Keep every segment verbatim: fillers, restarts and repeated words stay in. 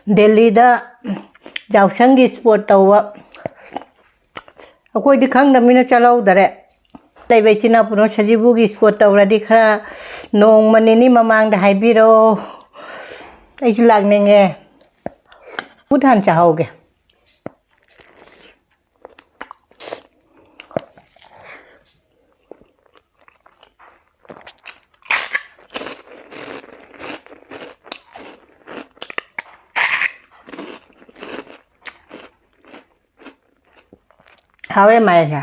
ꯗꯦꯜꯂꯤꯗ ꯌꯥꯎꯁꯪꯒꯤ ꯏꯁꯄꯣꯔꯠ ꯇꯧꯕ ꯑꯩꯈꯣꯏꯗꯤ ꯈꯪꯗꯕꯅꯤꯅ ꯆꯠꯍꯧꯗꯔꯦ꯫ ꯂꯩꯕ ꯏꯆꯤꯟ ꯏꯅꯥꯎ ꯄꯨꯝꯅꯃꯛ ꯁꯖꯤꯕꯨꯒꯤ ꯏꯁꯄꯣꯔꯠ ꯇꯧꯔꯗꯤ ꯈꯔ ꯅꯣꯡꯃ ꯅꯤꯅꯤ ꯃꯃꯥꯡꯗ ꯍꯥꯏꯕꯤꯔꯛꯑꯣ꯫ ꯑꯩꯁꯨ ꯂꯥꯛꯅꯤꯡꯉꯦ꯫ ꯎꯠ ꯍꯥꯟ ꯆꯥꯍꯧꯒꯦ꯫ ꯍꯥꯎꯋꯦ ꯃꯥꯏꯁꯦ꯫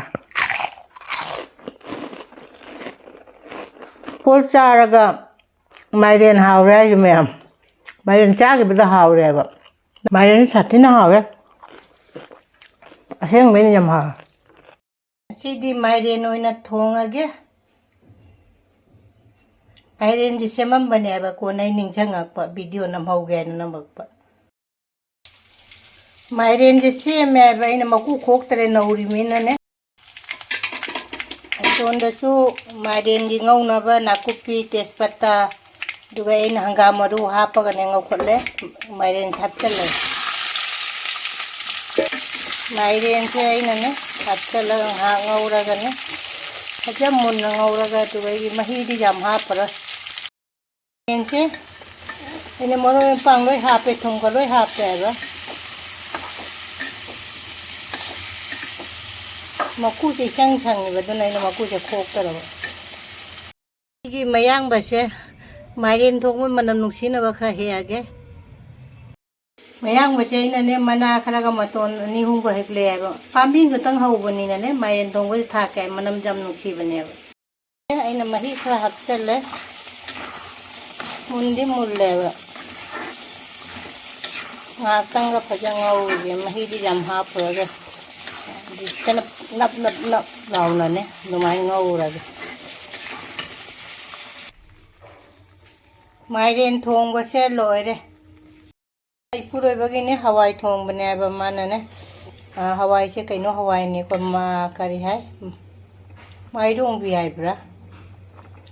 ꯄꯣꯠ ꯆꯥꯔꯒ ꯃꯥꯏꯔꯦꯟ ꯍꯥꯎꯔꯦ ꯍꯥꯏꯁꯦ ꯃꯌꯥꯝ꯫ ꯃꯥꯏꯔꯦꯟ ꯆꯥꯈꯤꯕꯗ ꯍꯥꯎꯔꯦꯕ꯫ ꯃꯥꯏꯔꯦꯟ ꯁꯥꯊꯤꯅ ꯍꯥꯎꯔꯦ꯫ ꯑꯁꯦꯡꯕꯩꯅ ꯌꯥꯝ ꯍꯥꯎꯔꯦ꯫ ꯉꯁꯤꯗꯤ ꯃꯥꯏꯔꯦꯟ ꯑꯣꯏꯅ ꯊꯣꯡꯉꯒꯦ꯫ ꯃꯥꯏꯔꯦꯟꯁꯦ ꯁꯦꯝꯃꯝꯕꯅꯦꯕ, ꯀꯣꯟꯅ ꯑꯩ ꯅꯤꯡꯁꯤꯡꯉꯛꯄ, ꯚꯤꯗꯤꯑꯣ ꯅꯝꯍꯧꯒꯦ ꯍꯥꯏꯅ ꯅꯝꯃꯛꯄ꯫ ꯃꯥꯏꯔꯦꯟꯁꯦ ꯁꯦꯝꯃꯦ ꯍꯥꯏꯕ, ꯑꯩꯅ ꯃꯀꯨ ꯈꯣꯛꯇ꯭ꯔꯦ, ꯅꯧꯔꯤꯃꯤꯅꯅꯦ꯫ ꯑꯁꯣꯝꯗꯁꯨ ꯃꯥꯏꯔꯦꯟꯒꯤ ꯉꯧꯅꯕ ꯅꯥꯀꯨꯞꯄꯤ, ꯇꯦꯖꯄꯇꯥ, ꯑꯗꯨꯒ ꯑꯩꯅ ꯍꯪꯒꯥꯝ ꯃꯔꯨ ꯍꯥꯞꯄꯒꯅꯦ ꯉꯧꯈꯠꯂꯦ꯫ ꯃꯥꯏꯔꯦꯟꯁꯦ ꯍꯥꯞꯆꯜꯂꯦ꯫ ꯃꯥꯏꯔꯦꯟꯁꯦ ꯑꯩꯅꯅꯦ ꯍꯥꯞꯆꯜꯂꯒ ꯉꯥꯏꯍꯥꯛ ꯉꯧꯔꯒꯅꯦ, ꯐꯖꯅ ꯃꯨꯟꯅ ꯉꯧꯔꯒ, ꯑꯗꯨꯒ ꯑꯩꯒꯤ ꯃꯍꯤꯗꯤ ꯌꯥꯝ ꯍꯥꯞꯄꯔꯣꯏ꯫ ꯃꯥꯏꯔꯦꯟꯁꯦ ꯑꯩꯅ ꯃꯔꯣꯏ ꯃꯄꯥꯡ ꯂꯣꯏ ꯍꯥꯞꯄꯦ, ꯊꯨꯝꯒ ꯂꯣꯏ ꯍꯥꯞꯄꯦ ꯍꯥꯏꯕ꯫ ꯃꯀꯨꯁꯦ ꯏꯁꯪ ꯁꯪꯉꯤꯕ, ꯑꯗꯨꯅ ꯑꯩꯅ ꯃꯀꯨꯁꯦ ꯈꯣꯛꯇꯔꯕ꯫ ꯁꯤꯒꯤ ꯃꯌꯥꯡꯕꯁꯦ ꯃꯥꯏꯔꯦꯟ ꯊꯣꯡꯕ ꯃꯅꯝ ꯅꯨꯡꯁꯤꯅꯕ ꯈꯔ ꯍꯦꯛꯑꯒꯦ꯫ ꯃꯌꯥꯡꯕꯁꯦ ꯑꯩꯅꯅꯦ ꯃꯅꯥ ꯈꯔꯒ ꯃꯇꯣꯟ ꯑꯅꯤ ꯑꯍꯨꯝꯒ ꯍꯦꯛꯂꯛꯑꯦꯕ꯫ ꯄꯥꯝꯕꯤ ꯈꯛꯇꯪ ꯍꯧꯕꯅꯤꯅꯅꯦ, ꯃꯥꯏꯔꯦꯟ ꯊꯣꯡꯕꯗ ꯊꯥꯛꯀꯦ ꯍꯥꯏ, ꯃꯅꯝꯁꯦ ꯌꯥꯝ ꯅꯨꯡꯁꯤꯕꯅꯦꯕ꯫ ꯑꯩꯅ ꯃꯍꯤ ꯈꯔ ꯍꯥꯞꯆꯜꯂꯦ꯫ ꯃꯨꯟꯗꯤ ꯃꯨꯜꯂꯦꯕ꯫ ꯉꯥꯏꯍꯥꯛꯇꯪꯒ ꯐꯖꯅ ꯉꯧꯔꯒꯦ, ꯃꯍꯤꯗꯤ ꯌꯥꯝ ꯍꯥꯞꯄꯔꯣꯏꯒꯦ꯫ ꯍꯧꯖꯤꯛꯇꯅ ꯅꯞ ꯅꯞ ꯅꯞ ꯂꯥꯎꯅꯅꯦ ꯑꯗꯨꯃꯥꯏꯅ ꯉꯧꯔꯒꯦ꯫ ꯃꯥꯏꯔꯦꯟ ꯊꯣꯡꯕꯁꯦ ꯂꯣꯏꯔꯦ꯫ ꯏꯄꯨꯔꯣꯏꯕꯒꯤꯅꯦ ꯍꯋꯥꯏ ꯊꯣꯡꯕꯅꯦ ꯍꯥꯏꯕ ꯃꯥꯅꯅꯦ꯫ ꯑ, ꯍꯋꯥꯏꯁꯦ ꯀꯩꯅꯣ ꯍꯋꯥꯏꯅꯦꯀꯣ, ꯃꯥ ꯀꯔꯤ ꯍꯥꯏ? ꯃꯥꯏꯔꯣꯡꯕꯤ ꯍꯥꯏꯕ꯭ꯔꯥ?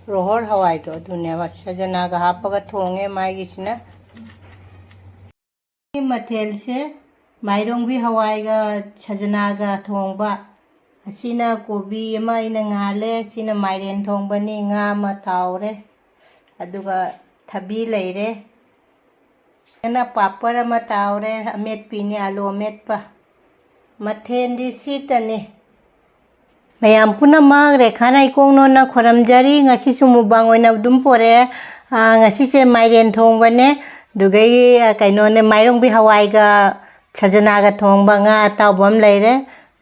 ꯔꯣꯍꯣꯔ ꯍꯋꯥꯏꯗꯣ ꯑꯗꯨꯅꯦꯕ꯫ ꯁꯖꯅꯥꯒ ꯍꯥꯞꯄꯒ ꯊꯣꯡꯉꯦ ꯃꯥꯏꯒꯤꯁꯤꯅ꯫ ꯃꯊꯦꯜꯁꯦ ꯃꯥꯏꯔꯣꯡꯕꯤ ꯍꯋꯥꯏꯒ ꯁꯖꯅꯥꯒ ꯊꯣꯡꯕ꯫ ꯑꯁꯤꯅ ꯀꯣꯕꯤ ꯑꯃ ꯑꯩꯅ ꯉꯥꯜꯂꯦ, ꯁꯤꯅ ꯃꯥꯏꯔꯦꯟ ꯊꯣꯡꯕꯅꯤ, ꯉꯥ ꯑꯃ ꯇꯥꯎꯔꯦ, ꯑꯗꯨꯒ ꯊꯕꯤ ꯂꯩꯔꯦ, ꯑꯗꯨꯅ ꯄꯥꯄꯔ ꯑꯃ ꯇꯥꯎꯔꯦ, ꯑꯃꯦꯠꯄꯤꯅꯤ, ꯑꯥꯂꯨ ꯑꯃꯦꯠꯄ꯫ ꯃꯊꯦꯜꯗꯤ ꯁꯤꯇꯅꯤ꯫ ꯃꯌꯥꯝ ꯄꯨꯝꯅꯃꯛ ꯔꯦꯈꯥ ꯅꯥꯏꯀꯣꯡꯅꯣꯟꯅ ꯈꯣꯏꯔꯝꯖꯔꯤ꯫ ꯉꯁꯤꯁꯨ ꯃꯨꯛꯕꯥꯡ ꯑꯣꯏꯅ ꯑꯗꯨꯝ ꯄꯣꯔꯛꯑꯦ꯫ ꯑꯥ, ꯉꯁꯤꯁꯦ ꯃꯥꯏꯔꯦꯟ ꯊꯣꯡꯕꯅꯦ, ꯑꯗꯨꯗꯒꯤ, ꯑꯥ, ꯀꯩꯅꯣꯅꯦ, ꯃꯥꯏꯔꯣꯡꯕꯤ ꯍꯋꯥꯏꯒ ꯁꯖꯅꯥꯒ ꯊꯣꯡꯕ, ꯉꯥ ꯑꯇꯥꯎꯕ ꯑꯃ ꯂꯩꯔꯦ,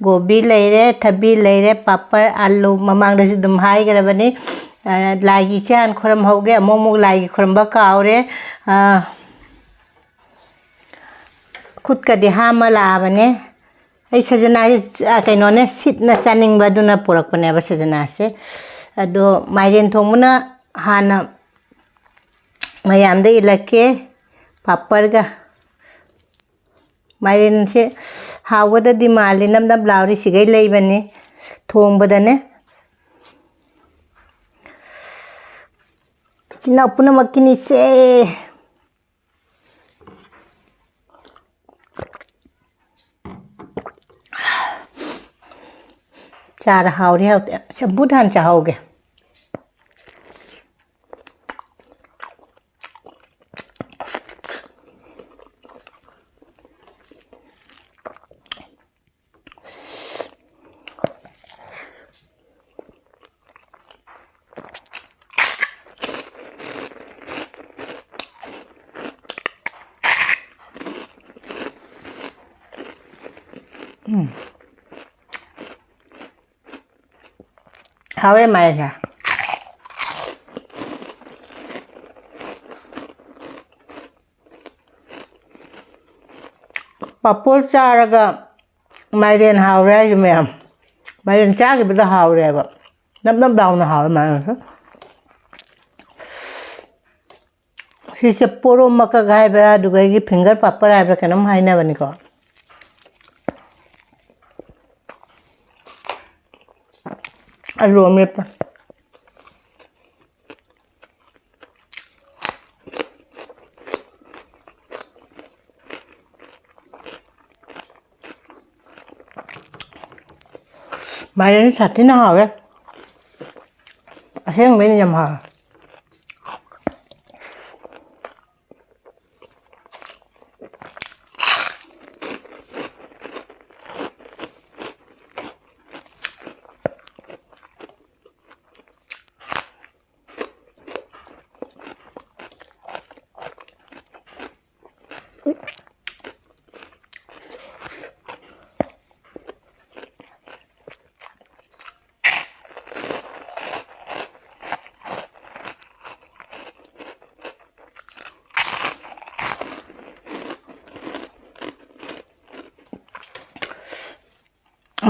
ꯀꯣꯕꯤ ꯂꯩꯔꯦ, ꯊꯕꯤ ꯂꯩꯔꯦ, ꯄꯥꯄꯔ, ꯑꯥꯂꯨ, ꯃꯃꯥꯡꯗꯁꯨ ꯑꯗꯨꯝ ꯍꯥꯏꯈ꯭ꯔꯕꯅꯤ꯫ ꯑꯥ, ꯂꯥꯏꯒꯤ ꯏꯆꯥꯟ ꯈꯨꯔꯨꯝꯍꯧꯒꯦ, ꯑꯃꯨꯛ ꯑꯃꯨꯛ ꯂꯥꯏꯒꯤ ꯈꯨꯔꯨꯝꯕ ꯀꯥꯎꯔꯦ꯫ ꯑꯥ, ꯈꯨꯠꯀꯗꯤ ꯍꯥꯝꯃ ꯂꯥꯛꯑꯕꯅꯦ꯫ ꯑꯩ ꯁꯖꯅꯥꯁꯦ, ꯑ, ꯀꯩꯅꯣꯅꯦ, ꯁꯤꯠꯅ ꯆꯥꯅꯤꯡꯕ ꯑꯗꯨꯅ ꯄꯨꯔꯛꯄꯅꯦꯕ ꯁꯖꯅꯥꯁꯦ꯫ ꯑꯗꯣ ꯃꯥꯏꯔꯦꯟ ꯊꯣꯡꯕꯅ ꯍꯥꯟꯅ ꯃꯌꯥꯝꯗ ꯏꯜꯂꯛꯀꯦ, ꯄꯥꯄꯔꯒ꯫ ꯃꯥꯏꯔꯦꯟꯁꯦ ꯍꯥꯎꯒꯗꯗꯤ ꯃꯥꯜꯂꯤ, ꯅꯞ ꯅꯞ ꯂꯥꯎꯔꯤ, ꯁꯤꯈꯩ ꯂꯩꯕꯅꯤ ꯊꯣꯡꯕꯗꯅꯦ꯫ ꯏꯆꯤꯟ ꯏꯅꯥꯎ ꯄꯨꯝꯅꯃꯛꯀꯤꯅꯤꯁꯦ꯫ ꯆꯥꯔ ꯍꯥꯎꯔꯤ ꯍꯥꯎꯇꯦ꯫ ꯆꯝꯐꯨꯠ ꯍꯥꯟꯅ ꯆꯥꯍꯧꯒꯦ꯫ ꯎꯝ꯫ ꯍꯥꯎꯋꯦ ꯃꯥꯏꯁꯦ꯫ ꯄꯥꯐꯣꯔ ꯆꯥꯔꯒ ꯃꯥꯏꯔꯦꯟ ꯍꯥꯎꯔꯦ ꯍꯥꯏꯁꯦ ꯃꯌꯥꯝ꯫ ꯃꯥꯏꯔꯦꯟ ꯆꯥꯈꯤꯕꯗ ꯍꯥꯎꯔꯦꯕ꯫ ꯅꯞ ꯅꯞ ꯂꯥꯎꯅ ꯍꯥꯎꯋꯦ ꯃꯥꯏꯔꯦꯟꯁꯦ꯫ ꯁꯤꯁꯦ ꯄꯣꯔꯣꯝ ꯃꯀꯛ ꯍꯥꯏꯕ꯭ꯔꯥ, ꯑꯗꯨꯒ ꯑꯩꯒꯤ ꯐꯤꯡꯒꯔ ꯄꯥꯄꯔ ꯍꯥꯏꯕ꯭ꯔꯥ ꯀꯩꯅꯣꯝ ꯍꯥꯏꯅꯕꯅꯤꯀꯣ꯫ ꯑꯂꯨ ꯑꯃꯦꯠꯄ꯫ ꯃꯥꯏꯔꯦꯟ ꯁꯥꯊꯤꯅ ꯍꯥꯎꯋꯦ꯫ ꯑꯁꯦꯡꯕꯩꯅ ꯌꯥꯝ ꯍꯥꯎꯋꯦ꯫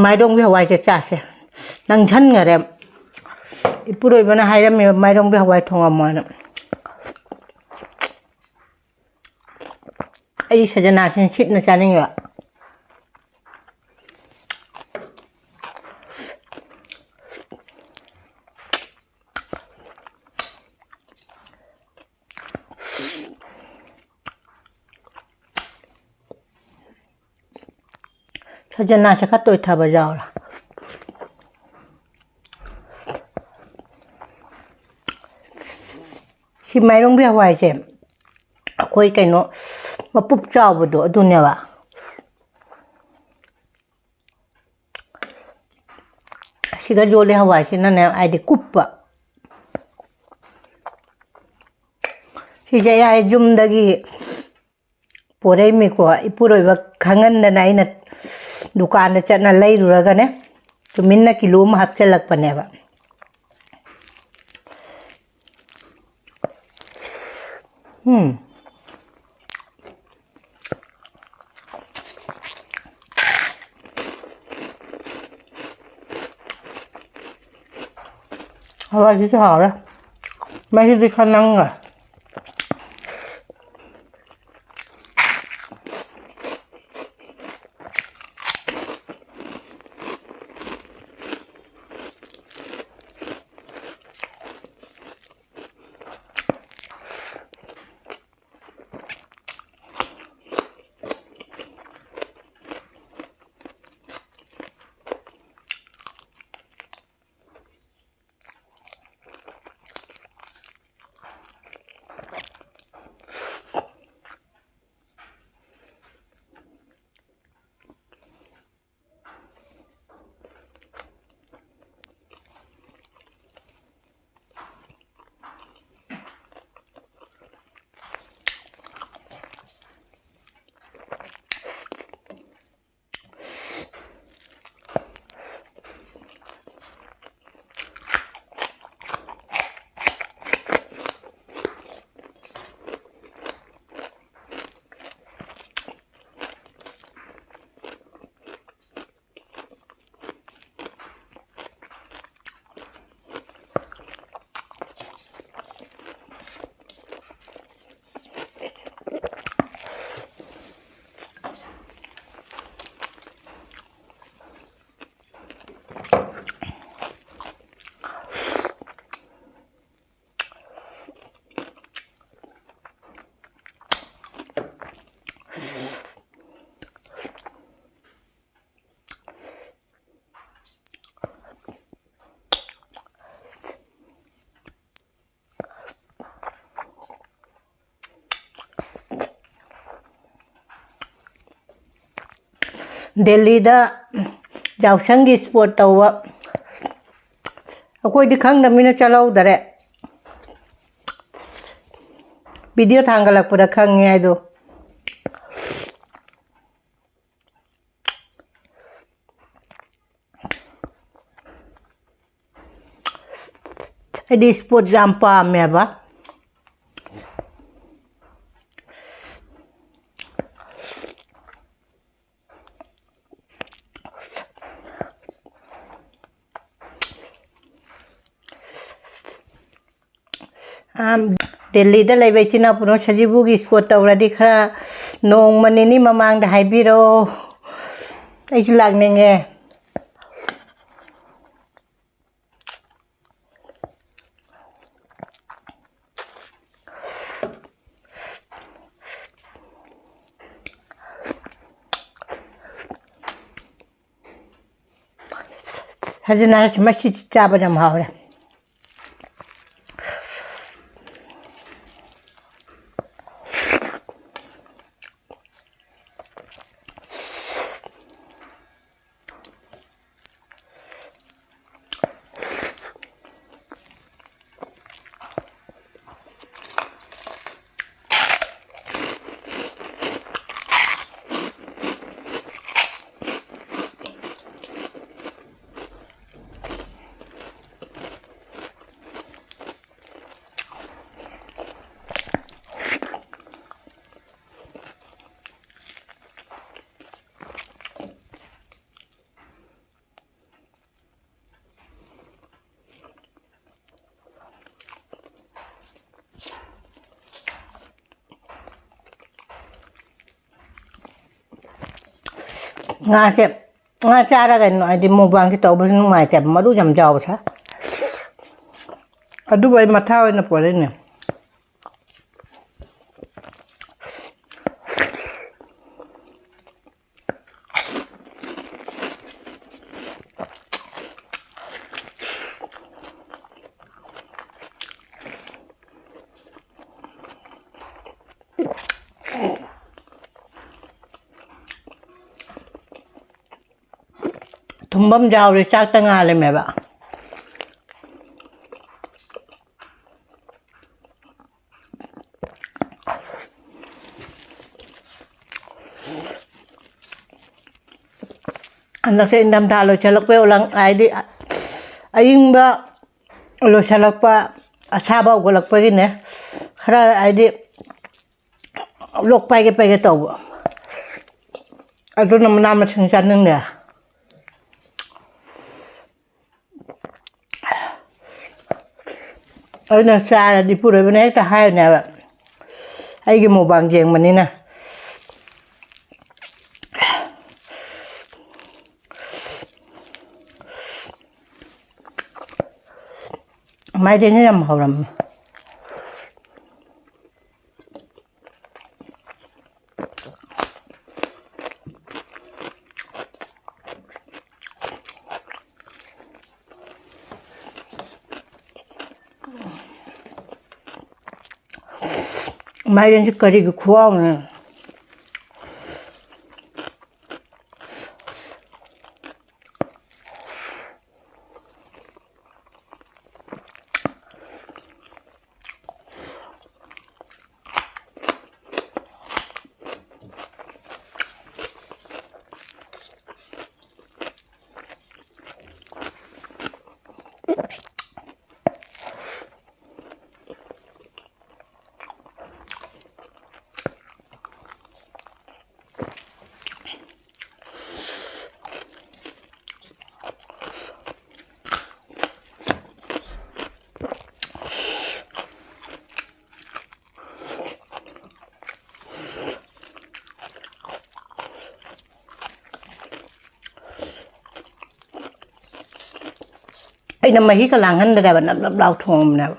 ꯃꯥꯏꯔꯣꯡꯕꯤ ꯍꯋꯥꯏꯁꯦ ꯆꯥꯁꯦ꯫ ꯅꯪꯁꯟꯈꯔꯦ꯫ ꯏꯄꯨꯔꯣꯏꯕꯅ ꯍꯥꯏꯔꯝꯃꯦꯕ ꯃꯥꯏꯔꯣꯡꯕꯤ ꯍꯋꯥꯏ ꯊꯣꯡꯉꯝꯃꯣꯅ꯫ ꯑꯩ ꯁꯖꯅꯥꯁꯤꯅ ꯁꯤꯠꯅ ꯆꯥꯅꯤꯡꯉꯦꯕ꯫ ꯁꯖꯅꯥꯁꯦ ꯈꯔ ꯇꯣꯏꯊꯕ ꯌꯥꯎꯔꯦ꯫ ꯁꯤ ꯃꯥꯏꯔꯣꯡꯕꯤ ꯍꯋꯥꯏꯁꯦ ꯑꯩꯈꯣꯏ ꯀꯩꯅꯣ ꯃꯄꯨꯞ ꯆꯥꯎꯕꯗꯣ ꯑꯗꯨꯅꯦꯕ꯫ ꯁꯤꯒ ꯌꯣꯜꯂꯤ ꯍꯋꯥꯏꯁꯤꯅꯅꯦ ꯍꯥꯏꯗꯤ ꯀꯨꯞꯄ꯫ ꯁꯤꯁꯦ ꯑꯩ ꯌꯨꯝꯗꯒꯤ ꯄꯣꯔꯛꯏꯃꯤꯀꯣ꯫ ꯏꯄꯨꯔꯣꯏꯕ ꯈꯪꯍꯟꯗꯅ ꯑꯩꯅ ꯗꯨꯀꯥꯟꯗ ꯆꯠꯅ ꯂꯩꯔꯨꯔꯒꯅꯦ ꯇꯨꯃꯤꯟꯅ ꯀꯤꯂꯣ ꯑꯃ ꯍꯥꯞꯆꯤꯜꯂꯛꯄꯅꯦꯕ꯫ ꯎꯝ꯫ ꯍꯋꯥꯏꯁꯤꯁꯨ ꯍꯥꯎꯔꯦ꯫ ꯃꯍꯤꯗꯤ ꯈꯔ ꯅꯪꯉꯦ꯫ ꯗꯦꯜꯂꯤꯗ ꯌꯥꯎꯁꯪꯒꯤ ꯏꯁꯄꯣꯔꯠ ꯇꯧꯕ ꯑꯩꯈꯣꯏꯗꯤ ꯈꯪꯗꯕꯅꯤꯅ ꯆꯠꯍꯧꯗꯔꯦ꯫ ꯚꯤꯗꯤꯑꯣ ꯊꯥꯡꯒꯠꯂꯛꯄꯗ ꯈꯪꯉꯦ ꯍꯥꯏꯗꯣ꯫ ꯑꯩꯗꯤ ꯏꯁꯄꯣꯔꯠ ꯌꯥꯝ ꯄꯥꯝꯃꯦꯕ꯫ ꯑꯥ, ꯗꯦꯜꯂꯤꯗ ꯂꯩꯕ ꯏꯆꯤꯟ ꯏꯅꯥꯎ ꯄꯨꯝꯅꯃꯛ ꯁꯖꯤꯕꯨꯒꯤ ꯏꯁꯄꯣꯔꯠ ꯇꯧꯔꯗꯤ ꯈꯔ ꯅꯣꯡꯃ ꯅꯤꯅꯤ ꯃꯃꯥꯡꯗ ꯍꯥꯏꯕꯤꯔꯛꯑꯣ, ꯑꯩꯁꯨ ꯂꯥꯛꯅꯤꯡꯉꯦ꯫ ꯍꯧꯖꯤꯛꯅ ꯃꯁꯤ ꯆꯥꯕꯗ ꯌꯥꯝ ꯍꯥꯎꯔꯦ꯫ ꯉꯥꯁꯦ, ꯉꯥ ꯆꯥꯔꯒ ꯀꯩꯅꯣ, ꯍꯥꯏꯗꯤ ꯃꯨꯛꯕꯥꯡꯁꯦ ꯇꯧꯕꯁꯨ ꯅꯨꯡꯉꯥꯏꯇꯦꯕ, ꯃꯔꯨ ꯌꯥꯝ ꯆꯥꯎꯕꯁꯦ꯫ ꯑꯗꯨꯕꯨ ꯑꯩ ꯃꯊꯥ ꯑꯣꯏꯅ ꯄꯣꯜꯂꯛꯏꯅꯦ꯫ ꯇꯨꯝꯐꯝ ꯌꯥꯎꯔꯦ, ꯆꯥꯛꯇ ꯉꯥꯜꯂꯦꯃꯦꯕ꯫ ꯍꯟꯗꯛꯁꯦ ꯏꯪꯊꯝꯊꯥ ꯂꯣꯏꯁꯤꯜꯂꯛꯄꯩ ꯑꯣꯂꯪ-, ꯍꯥꯏꯗꯤ ꯑꯏꯪꯕ ꯂꯣꯏꯁꯤꯜꯂꯛꯄ, ꯑꯁꯥꯕ ꯍꯧꯒꯠꯂꯛꯄꯒꯤꯅꯦ, ꯈꯔ ꯍꯥꯏꯗꯤ ꯂꯣꯛ ꯄꯥꯏꯒꯦ ꯄꯥꯏꯒꯦ ꯇꯧꯕ, ꯑꯗꯨꯅ ꯃꯅꯥ ꯃꯁꯤꯡ ꯆꯥꯅꯤꯡꯗꯦ꯫ ꯑꯗꯨꯅ ꯆꯥꯔꯗꯤ ꯄꯨꯔꯣꯏꯕꯅ ꯍꯦꯛꯇ ꯍꯥꯏꯕꯅꯦꯕ, ꯑꯩꯒꯤ ꯃꯨꯛꯕꯥꯡ ꯌꯦꯡꯕꯅꯤꯅ꯫ ꯃꯥꯏꯔꯦꯟꯁꯦ ꯌꯥꯝ ꯍꯧꯔꯝꯃꯦ꯫ ꯃꯥꯏꯔꯦꯟꯁꯦ ꯀꯔꯤꯒꯤ ꯈꯨꯍꯥꯎꯅꯣ? ꯑꯩꯅ ꯃꯍꯤꯒ ꯂꯥꯡꯍꯟꯗ꯭ꯔꯦꯕ, ꯅꯞ ꯅꯞ ꯂꯥꯎ ꯊꯣꯡꯕꯅꯦꯕ꯫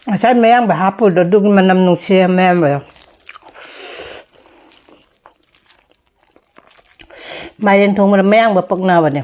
ꯉꯁꯥꯏ ꯃꯌꯥꯡꯕ ꯍꯥꯞꯄꯗꯣ ꯑꯗꯨꯒꯤ ꯃꯅꯝ ꯅꯨꯡꯁꯤ, ꯃꯌꯥꯡꯕꯗꯣ꯫ ꯃꯥꯏꯔꯦꯟ ꯊꯣꯡꯕꯗ ꯃꯌꯥꯡꯕ ꯄꯛꯅꯕꯅꯦ꯫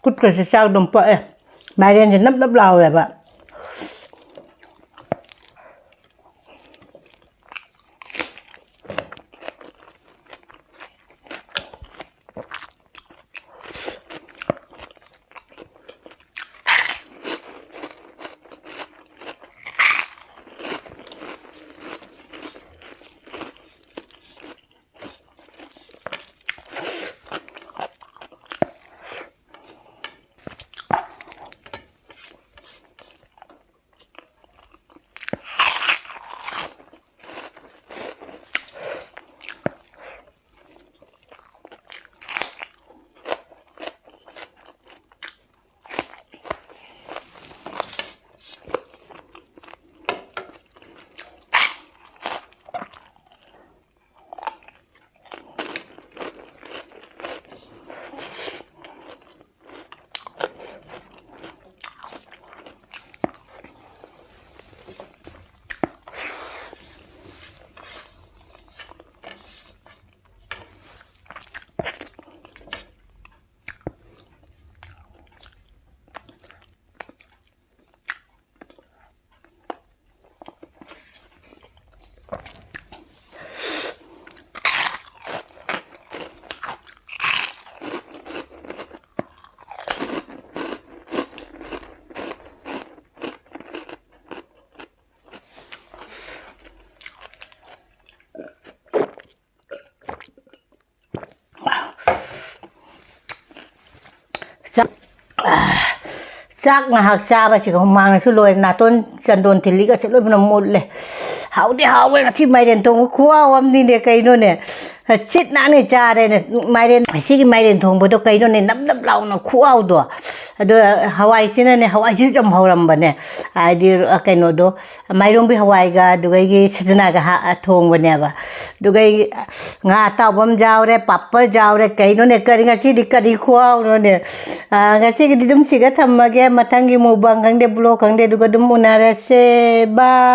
ꯈꯨꯠꯀꯁꯦ ꯆꯥꯛ ꯑꯗꯨꯝ ꯄꯛꯑꯦ꯫ ꯃꯥꯏꯔꯦꯟꯁꯦ ꯅꯞ ꯅꯞ ꯂꯥꯎꯋꯦꯕ꯫ ꯆꯥꯛ, ꯆꯥꯛ ꯉꯥꯏꯍꯥꯛ ꯆꯥꯕꯁꯤꯒ ꯍꯨꯃꯥꯡꯅꯁꯨ ꯂꯣꯏꯔꯦ, ꯅꯥꯇꯣꯟ ꯆꯟꯗꯣꯟ ꯊꯤꯜꯂꯤꯒꯁꯦ ꯂꯣꯏꯅ ꯃꯨꯠꯂꯦ꯫ ꯍꯥꯎꯗꯤ ꯍꯥꯎꯋꯦ ꯉꯁꯤ ꯃꯥꯏꯔꯦꯟ ꯊꯣꯡꯕ ꯈꯨꯍꯥꯎ ꯑꯃꯅꯤꯅꯦ ꯀꯩꯅꯣꯅꯦ꯫ ꯆꯤꯠ ꯅꯥꯟꯅ ꯆꯥꯔꯦꯅꯦ꯫ ꯃꯥꯏꯔꯦꯟ, ꯁꯤꯒꯤ ꯃꯥꯏꯔꯦꯟ ꯊꯣꯡꯕꯗꯣ ꯀꯩꯅꯣꯅꯦ, ꯅꯞ ꯅꯞ ꯂꯥꯎꯅ ꯈꯨꯍꯥꯎꯗꯣ꯫ ꯑꯗꯣ ꯍꯋꯥꯏꯁꯤꯅꯅꯦ, ꯍꯋꯥꯏꯁꯤꯁꯨ ꯌꯥꯝ ꯍꯧꯔꯝꯕꯅꯦ꯫ ꯍꯥꯏꯗꯤ, ꯀꯩꯅꯣꯗꯣ, ꯃꯥꯏꯔꯣꯡꯕꯤ ꯍꯋꯥꯏꯒ ꯑꯗꯨꯒ ꯑꯩꯒꯤ ꯁꯖꯅꯥꯒ ꯍꯥ-, ꯊꯣꯡꯕꯅꯦꯕ꯫ ꯑꯗꯨꯒ ꯑꯩ ꯉꯥ ꯑꯇꯥꯎꯕ ꯑꯃ ꯌꯥꯎꯔꯦ, ꯄꯥꯄꯔ ꯌꯥꯎꯔꯦ꯫ ꯀꯩꯅꯣꯅꯦ, ꯀꯔꯤ, ꯉꯁꯤꯗꯤ ꯀꯔꯤ ꯈꯨꯍꯥꯎꯅꯣꯅꯦ? ꯑ, ꯉꯁꯤꯒꯤꯗꯤ ꯑꯗꯨꯝ ꯁꯤꯒ ꯊꯝꯃꯒꯦ꯫ ꯃꯊꯪꯒꯤ mukbang ꯈꯪꯗꯦ, vlog ꯈꯪꯗꯦ, ꯑꯗꯨꯒ ꯑꯗꯨꯝ ꯎꯅꯔꯁꯦ꯫ Bye꯫